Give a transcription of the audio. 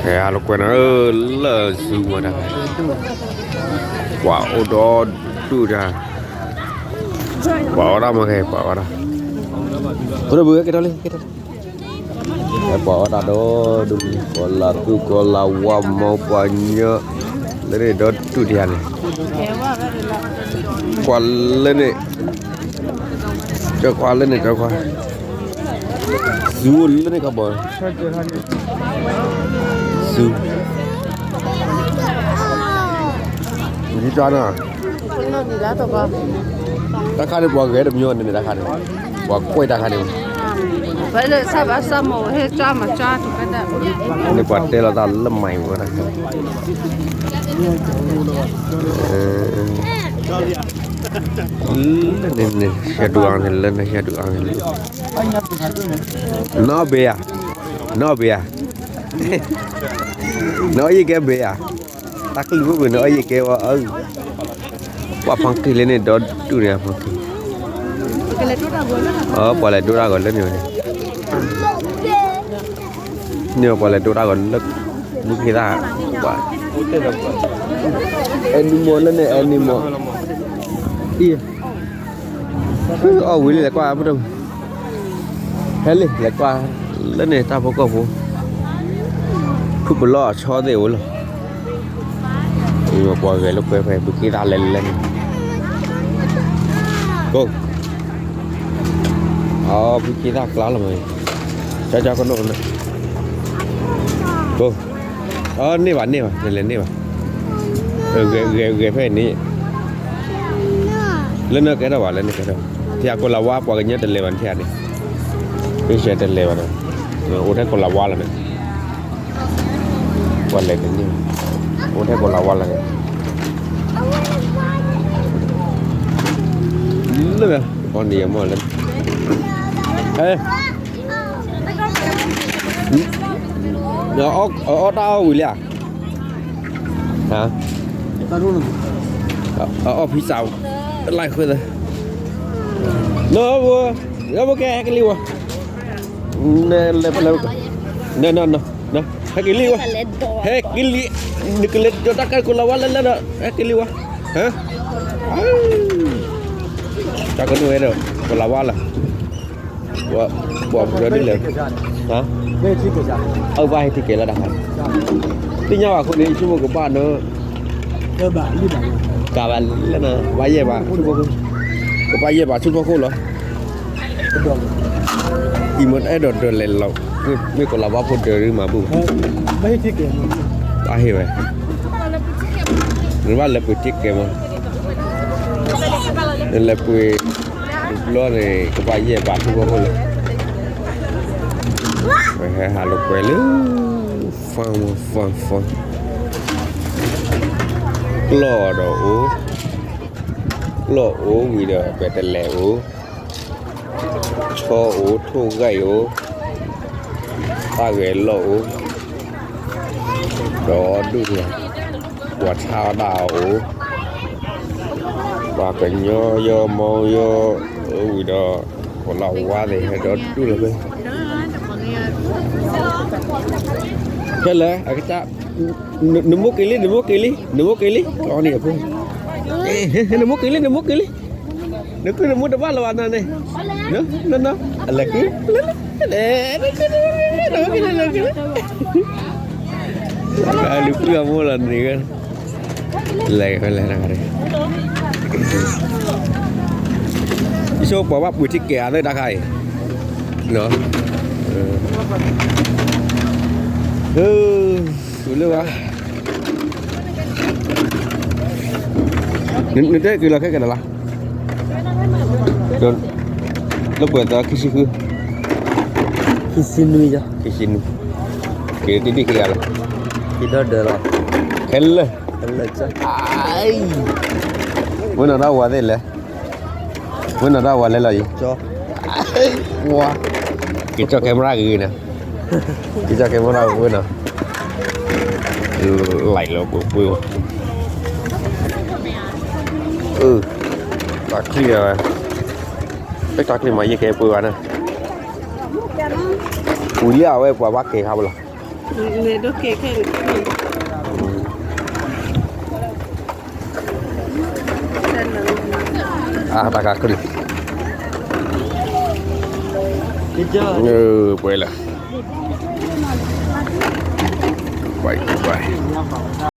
ဟဲဟးလိာ်ကွဲနၤဧၢ, လၢၢ်စုမတၤ, ပှၤအိၣ်ဒီဒူၣ်တၢ်, ပှၤအီၣ်တၢ်မ့ၢ်ဂ့ၤ ပှၤအီၣ်တၢ်, ဖိဒိၣ်ဘုကဲထီၣ်လံ ကဲထီၣ်လံ, ပှၤအီၣ်တၢ်ဒီဒူၣ်, ကီၤလၤသူ ကီၤလၤဝါ မီၤပှၤညီ, လၢန့ၣ်ဒီဒူၣ်တယၤန့ၣ်, ပှၤလၢန့ၣ်, ကၠီခွါလၢန့ၣ် ကၠီခွါ, စုအိၣ်လၢန့ၣ်ခီဘီ, စု, ယကၠီနီၤ, တၢ်ခါန့ၣ် ပှၤဂဲၤတမံၤန့ၣ် တၢ်ခါန့ၣ်, ပှၤကွဲးတၢ်ခါန့ၣ်, န့ၣ်ပှၤတဲလီၤတၢ်လၢမၤအံၤဝဲဒၣ်, လၢန့ၣ်န့ၣ် ရှဲဒူအါန့ၣ် လၢန့ၣ် ရှဲဒူအါန့ၣ်လၢ, နီၢ်ဘ့ဧါ, နီၢ်ဘ့ဧါ, နအီၣ်ယံာ်ကဲဘ့ဧါ, တၢ်ကလုၢ်ဝဲန့ၣ် အီၣ်ယံာ်ကဲဝဲအၢ, ပှၤဖီၣ်က့ၤလၢန့ၣ်ဒီဒူၣ်န့ၣ် ဖီၣ်က့ၤ, ပှၤလဲၤဒိတၢ်ဂီၤလၢန့ၣ်ဝဲန့ၣ်, န့ၣ်ပှၤလဲၤဒိတၢ်ဂီၤလၢ, မုၢ်က့ၤသၣ်, ပှၤ, အဲနံမီၢ်လၢန့ၣ် အဲနံမီၢ်, အံၤ, အီၣ်ဝံၤလံ လဲၤကွၢ်, ဟဲလံ လဲၤကွၢ်, လၢန့ၣ်တၢ်ဖိကီၢ်ဖိ, ဖုပလီၢ်အဆီသ့ၣ်အိၣ်လီၤ, ပှၤဂဲၤလိာ်ကွဲဖဲ မုၢ်က့ၤသၣ်လဲၤလၢန့ၣ်, ကိ, အီ မုၢ်က့ၤသၣ်ကျါလီၤမး, ကၠီကၠီကနိး, ကိ, အီ န့ၢ်ဘၣ်န့ၢ်ဘၣ် နလဲၤန့ၢ်ဘၣ်, ဂဲၤဂဲၤဖဲန့ၣ်, လၢနကဲထီၣ်ဘၣ် လၢနကဲထီၣ်, ထံၣ်ကိးလၤဝါ ပှၤကညီတလဲၤဘၣ်ထံၣ်န့ၣ်, ပ့ၢ်ဆဲးတလဲၤဘၣ်ဒီး, အိၣ်ထဲကိးလၤဝါလီၤန့ၣ်, ပှၤလဲၤတန့ၢ်, အိၣ်ထဲကိးလၤဝါလီၤန့ၣ်, လၢ, အီန့ၣ်ယမီၢ်လၢ, ဟဲ, အီၣ်တၢ်အီၣ်ဝံၤလံဧါ, ဟါ, အီၣ်ဖံစး, လၢဃုသၢ, န, လၢပကဲဟဲက့ၤလံဝဲ, နလဲၤပလဲၤ, န, ဟဲက့ၤလံဝဲ, ဟဲက့ၤလံ, နကလဲၤဒီးတၢ်ကဲကိးလၤဝါလၢလၢဒီး ဟဲက့ၤလံဝဲ, ဟါ, တၢ်ကနိးဝဲဒီး ကိးလၤဝါလီၤ, ပှၤပှဲၤဒ်လဲၣ်, အဘၣ်ဟဲထံကဲၤလၢတၢ်ခါ, သ့ၣ်ညါဘၣ်အဃိန့ၣ် ယဆိကမိၣ်ကဘၣ်နီၤ, ကဘၣ်လၢနၤ ဘၣ်ယဲၢ်ဘၣ်ဆူဖီခိၣ်, ကဘၣ်ယဲၢ်ဘၣ်ဆူဖီခိၣ်လီၤ, အံၤမ့ၢ်တအဲၣ်ဒိးဒၢးလဲၤလီၤ, မ့ၢ်ကိးလၤဝါဖိဒၢးဒ်မၤဘူၣ်, ဘၣ်ဟ့ၣ်ဝဲ, နဘၣ်လဲၤပှ့ၤထံကဲၤမး, နလဲၤပှ့ၤ, တဘျီန့ၣ် ကဘၣ်ယဲၢ်ဘၣ်ဆူဖီခိၣ်လီၤ, ပဟဲဟးလိာ်ကွဲလၢ, ဖၣ်ဖၣ်ဖၣ်, ကျီၢ်ဒီးအိၣ်, ကျီၢ်အိၣ်ဝံၤဒီး ပတလဲၤအိၣ်, ဆီအိၣ် ထိၣ်ဂဲၢ်အိၣ်, တၢ်ဂဲၤလီၢ်အိၣ်, ဒီးဒူၣ်န့ၣ်, ပှၤဆါတၢ်အိၣ်, ပှၤကညီယီမီယီ, အိၣ်ဝံၤဒီး, ကိးလၤဝါသ့ၣ်ဟဲဒီဒူၣ်လီၤဖဲ, ဖဲလဲၣ်, နမိၢ်က့ၤလံ နမိၢ်က့ၤလံ နမိၢ်က့ၤလံ အီန့ၣ်အဖိ, နမိၢ်က့ၤလံ နမိၢ်က့ၤလံ, နကုၢ်နမိၢ်တဘၣ်လၢၤဘၣ်နၤန့ၣ်, အလဲၤကုၢ်, လူၤကုၢ်အမိၢ်လီၤန့ၣ်, လဲၤလဲၤ, ယဆိပှၤဘၣ်ပှ့ၤထံကဲၤအသ့ၣ်တခါအံၤ, လၢ, လၢဘၣ်, နတဲက့ၤလီၤခဲကနၤလၢ, လၢပှဲၤသးခံဆံဃု, ခံဆံနွံ, ခံဆံနွံ, က့ၤတံၢ်ဒံၣ်ခံဂၤလီၤ, ဒီဒီးလီၤ, ခဲလၢာ်, ဝဲနီၤတၢ်ဝၤသ့ၣ်လဲၣ်, ဝဲနီၤတၢ်ဝၤလဲၣ်လီၤအံၤ, က့ၤကၠီၣ် camera ဂ့ၤဂ့ၤန့ၣ်, က့ၤကၠီၣ် camera ဝဲနီၤ, လၢလီၤပှဲၤပှဲၤဝဲ, တၢ်ချံဝဲ, တၢ်ချံမၤယဲၢ်ကဲပှဲၤဝဲန့ၣ်, ဝံၤလံအဝဲပှၤဘၣ်ကဲၤခါဝဲလီၤ, လဲၤဒိးကဲခဲန့ၣ်, အတၢ်ကချံ, ပှဲၤလၢ, ပှဲၤပှဲၤ